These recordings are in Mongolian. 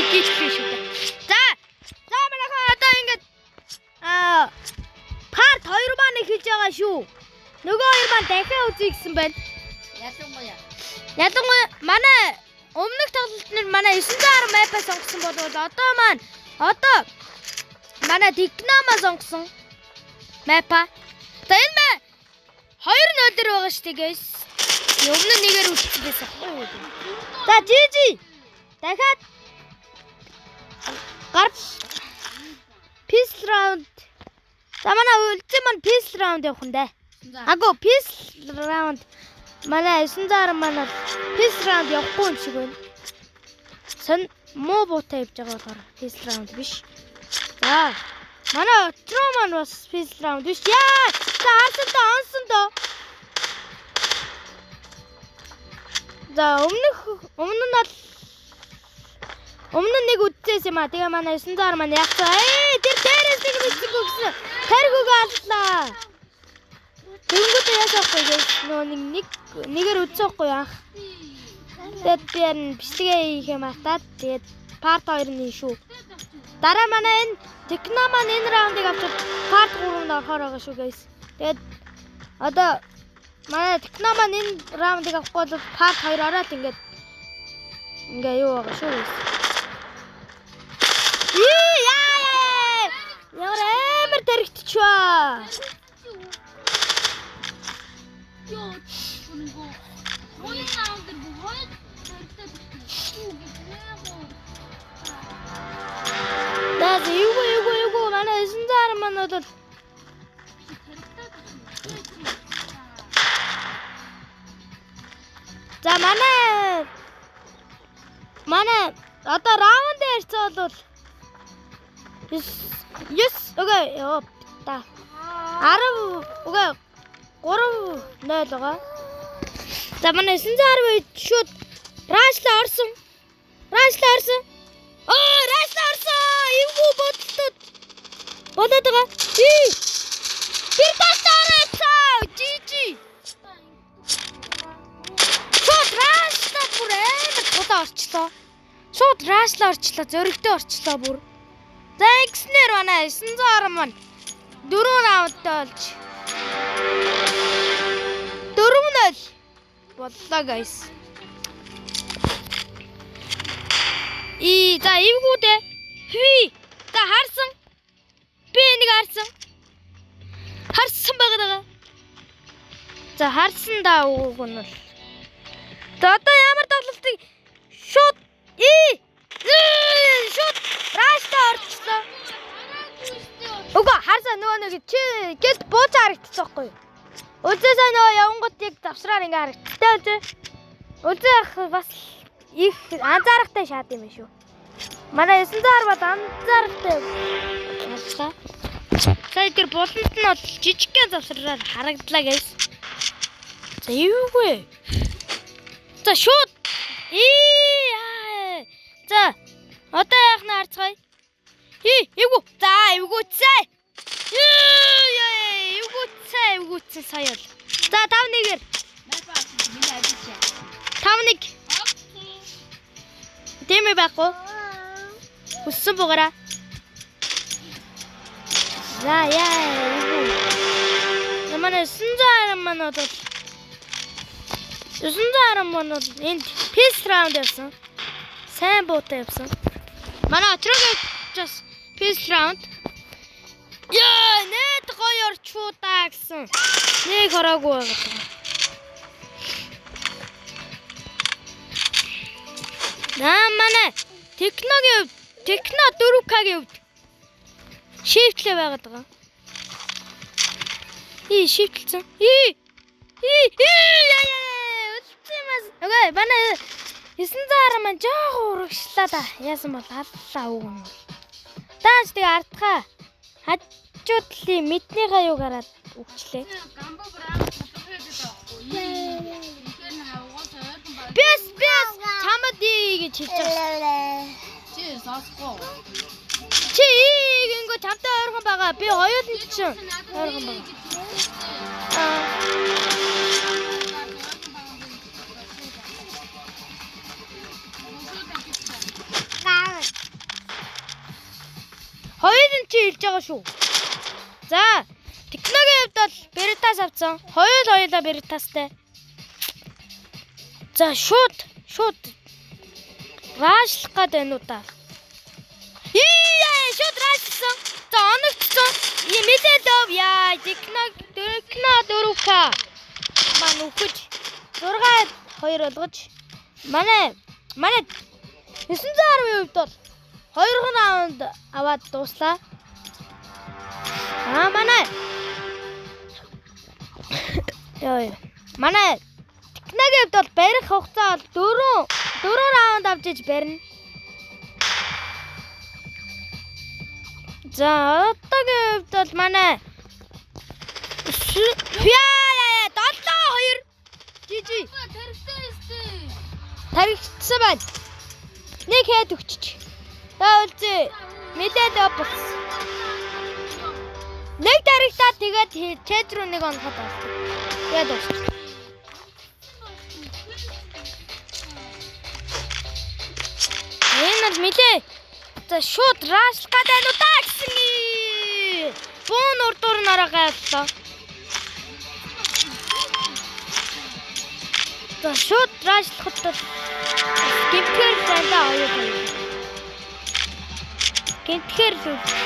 GG шүү дээ. За. За манайхан одоо ингээд part 2 маань эхэлж байгаа шүү. Нөгөө хоёр маань дахиад үзье гэсэн байна. Ялангуяа. Ялангуяа манай өмнөх тоглолтод манай 910 map-а сонгосон болвол одоо маань одоо манай Технома сонгосон map-а. За энэ мэ 2-0 дээр байгаа шүү дээ guys. Өмнө нь нэгээр үлдсэн байсан байхгүй юу? За GG. Дахиад гар pistol round. За манай үлдсэн маань pistol round явах нь дээ. Аго pistol round манай 910 манай pistol round явахгүй юм шиг байна. Сон муу буутай явж байгаа болохоор pistol round биш. За манай отроо маань бас pistol round биш. Яа! За харсан доо онсон доо. За өмнө нь бол өмнө нь нэг үдцээс юм а. Тэгээ манай 910 маань яг цаа. Тэр дээрээс нэг мэдсэнгүү гэсэн. Таргуугаа аллаа. Тэгэнгүүтээ яасан байхгүй гэж нөгөө нэг нэгээр үдсэн байхгүй анх. Тэгээд би харин бичлэгээ хийх юм автаад тэгээд part 2 нь шүү. Дараа манай энэ Техно маань энэ раундыг авчвал part 3-нд орохоор байгаа шүү guys. Тэгээд одоо манай Техно маань энэ раундыг авахгүй бол part 2 ороод ингээд ингээ юу байгаа шүү guys. Яа! Ямар амар таригдчихваа. Йоо, нүгөө. Хоёр раунд дээр бүх хоёр таригдаад ирсэн. Үгүй гоо. За эвгүй манай 910 маань бол за манай одоо раунд ярьсан бол 9 окей ёо та 10 окей 3-0 байгаа. За манай 910 шууд rush-ла орсон. Rush-ла орсон. Оо, rush-ла орсон. Эвгүй бодолтод болоод байгаа. Би тастаа орсон. GG. Шууд rush-ла бүр амар тулаа орчлоо. Шууд rush-ла орчлоо. Зөрөгтэй орчлоо бүр. За ингэснээр манай 910 маань 4 раундтай болж 4-0 боллоо guys. За эвгүй дээ. Хүй. За харсан. Би энийг харсан. Харсан байгаа даа. За харсан даа үгүй нь бол. За одоо ямар тоглолтыг шууд шууд rush-та орчлоо. Үгүй харсан нөгөө нэг чи гэлт бууж харагдчихсан байхгүй юу? Үлзээсээ нөгөө явангууд яг завсраар ингээ харагдчихтай үлзээ. Үлзээ ах бас их анзаарахтай шаад юм шүү. Манай 910 бол анзаарахтай боллоо. Сая тэр буланд нь бол жижигхэн завсраар харагдлаа guys. За эвгүй. За шууд. За одоо яах нь харцгаая. Эвгүй. За эвгүүцээ. Эвгүүцээ, эвгүүцээ сая бол. За 5-1-ээр. 5-1. Тийм ээ байхгүй. Хүссэн бугаараа. За яа эвгүй. Манай 910 маань бол 910 маань бол энд peace round явсан. Сайн буутай явсан. Манай отрог бас peace round. Яа, нэт гоё орчуу даа гэсэн. Нэг хороогүй байгаа. Наа манай Техногийн хувьд, Техно 4К-гийн хувьд шифтлээ байгаад байгаа. Шифтлсэн. Яа, үлдсэн юмас. Окей, манай 910 маань жоохон урагшлаа да. Яасан бол аллаа үг юм. Дааш тэгээ ардхаа. Хажуу талын мэднийхээ юу гараад өгчлээ. Бэс чамд ий гэж хэлж байгаа. Чи сонсохгүй. Чи ий гингөө чамтай ойрхон байгаа. Би хоёуланд чинь ойрхон байгаа. хэлж байгаа шүү. За, Техногийн хувьд бол Беретас авсан. Хоёулаа Беретастай. За, шууд rush лах гээд байна уу та? Ие, шууд rush лсан. За, оногдсон. Мэдээ лов. Яа, Техно 4К маань үхэж 6-2 болгож манай 910-ийн хувьд бол 2 раунд аваад дууслаа. Аа, манай яа. Манай Техногийн хувьд бол барих хугацаа бол 4 раунд авч иж барина. За, одоогийн хувьд бол манай яа 7-2 GG. Таригдсан байна. Нэг хэд өгчөж. За үлзээ. Нилээд болсон. Нэг таригдаад тэгээд чэд рүү нэг оноход болсон. Тэгээд дуусчих. Энэ бол мэлээ. За шууд rush лах гээд байна уу та гэсэн. Бүүн урдуур нараа гайллаа. За шууд rush лахад бол гэмтгэр дандаа хоёр хоёр. Гэмтгэр л үлдсэн.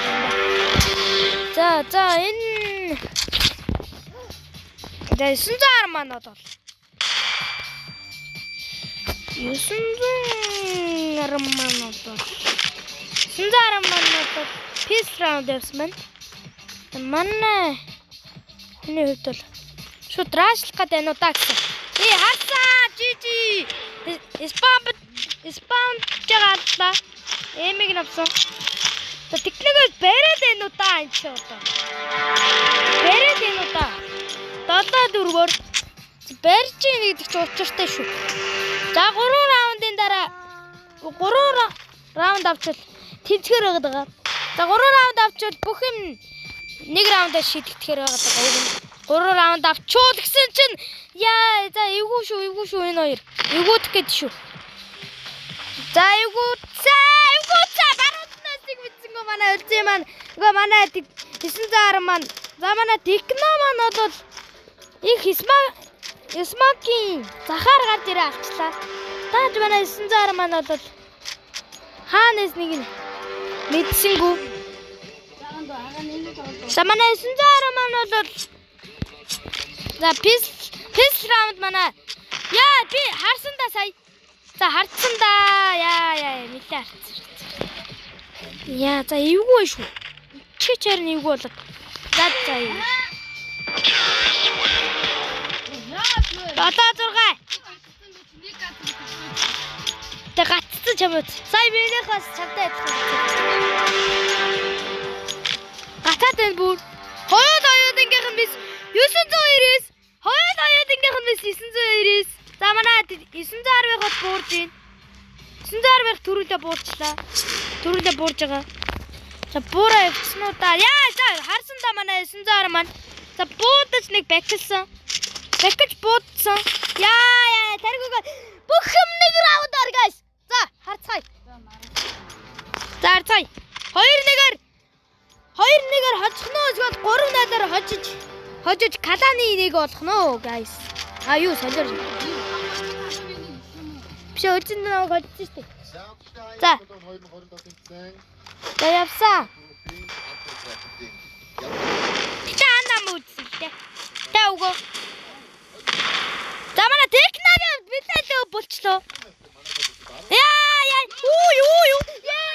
За энэ за 910 маань бол 910 маань бол 910 маань бол peace round явсан байна. Манай хүний хувьд бол шууд rush лах гээд байна уу та гэсэн. Харсан GG. Spawn жагаа аллаа. Эмиг навсан. За техникээс бариад байна уу та энэ чи одоо. Бариад байна уу та. 7-4-оор барьж ийн гэдэг чи учиртай шүү. За 3 раундын дараа 3 раунд авчвал тэмцэхээр байгаа. За 3 раунд авчвал бүх юм нэг раундаар шийдэгдэхээр байгаа даа. 3 раунд авчвал гэсэн чинь яа за эвгүй шүү энэ хоёр. Эвгүйдэх гээд шүү. За эвгүүцээ баруунаас нэг мэдсэнгөө манай өлзий маань. Үгүй манай 910 маань. За манай Техно маань бол их Смокийн захаар гарч ирээ авчлаа. Тааж манай 910 маань бол хаанаас нэг нь мэдсэнгүү. За манай 910 маань бол за пис раунд манай. Яа би харсан да сая. За хардсан да. Яа нилээ хардсан. Яа за эвгүй шүү. Чи чаар нь эвгүй болоод. За эвгүй. 7-6. Тэ гацсан чамд. Сая минийх бас чамтай адилхан. Гацаад байна бүр. Хоёул оюутангийнх нь бис 999. Хоёул оюутангийнх нь бис 999. За манай 910-ийн хот буурж байна. 910-ийн төрүүлээ буурчлаа. Төрүүлээ буурж байгаа. За буураа явчихсан уу да. Яа за харсан да манай 910 маань. За буудаж нэг бакилсан. Бакилж буудсан. Яа тариггүй бүх юм нэг раундаар guys. За харцгаая. За харцгаая. 2-1-ээр 2-1-ээр хожих нь эсвэл 3-0-аар хожиж каланы нэг болох нь уу guys. А юу солиор. Биш өлзөнд намайг хожсон шүү дээ. За. За явсан. Тэ анаа мүүдсэн л дээ. Тэ үгөө. За манай Техногийн билээ болчлоо. Яа яа. Юу. Яа.